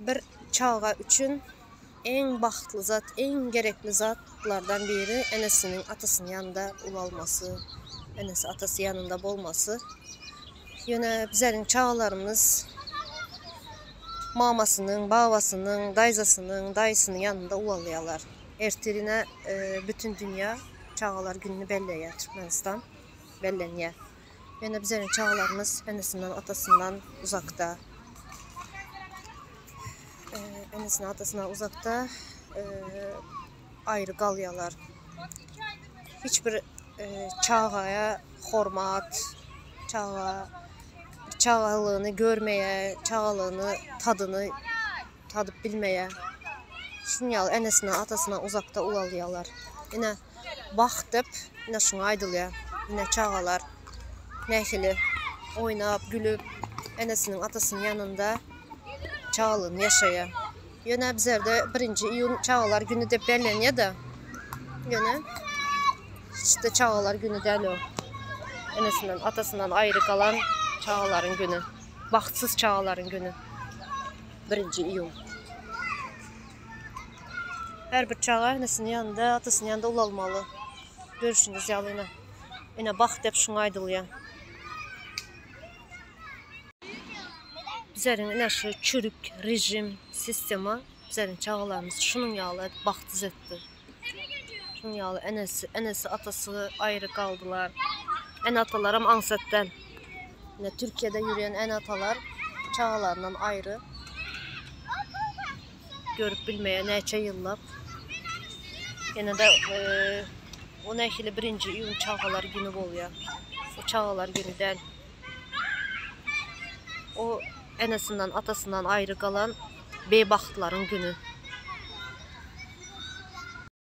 Bir çaga üçin iň bagtly zat, iň gerekli zatlardan biri enesiniň atasynyň ýanynda ulalmasy, enesi atasy ýanynda bolmasy. Ýöne bizleriň çagalarymyz mamasynyň, babasynyň, daýzasynyň, daýysynyň ýanynda ulalýarlar. Ertir ine bütin dünýä çagalar gününi belleýär, Türkmenistan bellenýär. Ýöne bizleriň çagalarymyz enesinden, atasyndan uzakda. Enesinden, atasyndan uzakda aýry galýarlar. Hiç bir çagaya hormat, çaga çagalygyny görmeýär, çagalygyny tadyny tadyp bilmeýär. Şunuň ýaly enesinden, atasyndan uzakda ulalýarlar. Ine, bagt diýip, ine şuňa aýdylýar. Ine çagalar nähili oýnap, gülüp, enesiniň, atasynyň ýanynda çagalygyny ýaşaýar. Ýöne bizlerde birinji iýun çagalar güni diýip bellenýär-de. Ýöne hiç-de çagalar güni däl o. Enesinden, atasyndan aýry galan çagalaryň güni. Bagtsyz çagalaryň güni. Birinji iýun. Her bir çaga enesiniň ýanynda, atasynyň ýanynda ulalmaly. Görüşüňiz ýaly ine. Ine bagt diýip şuňa aýdylýar. Bizleriň ine şu çürük rejim, sistema bizleriň çagalarymyzy şunuň ýaly edip bagtsyz etdi. Şunuň ýaly enesi, enesi atasy aýry galdylar. Ene-atalaram aňsat däl. Ine Türkiýede ýörýän ene-atalar çagalaryndan aýry. Görüp bilmeýär näçe ýyllap. Ýene-de o nähili birinji iýun çagalar güni bolýar. O çagalar güni däl. O enesinden, atasyndan aýry galan bebagtlaryň güni.